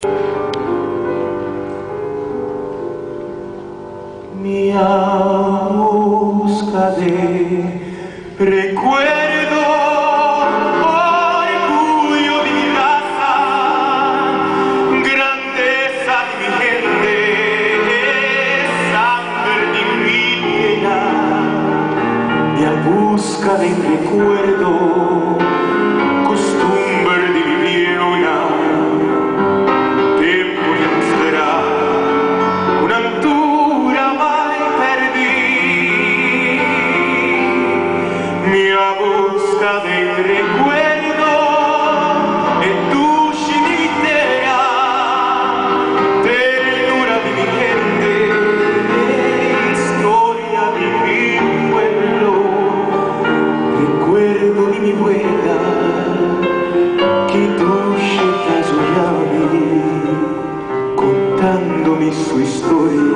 Mi a busca de recuerdo, orgullo di mi raza, grandeza di mi hende, sanger di mi tera. Mi a busca den recuerdo, costumber di mi bieunan, tempo di mustra cu nan tur a bai perdi. Mi a busca den recuerdo e dushi di mi tera, ternura di mi hende, historia di mi pueblo, recuerdo di mi wela, ki dushi ta zuya mi, contandomi su historia.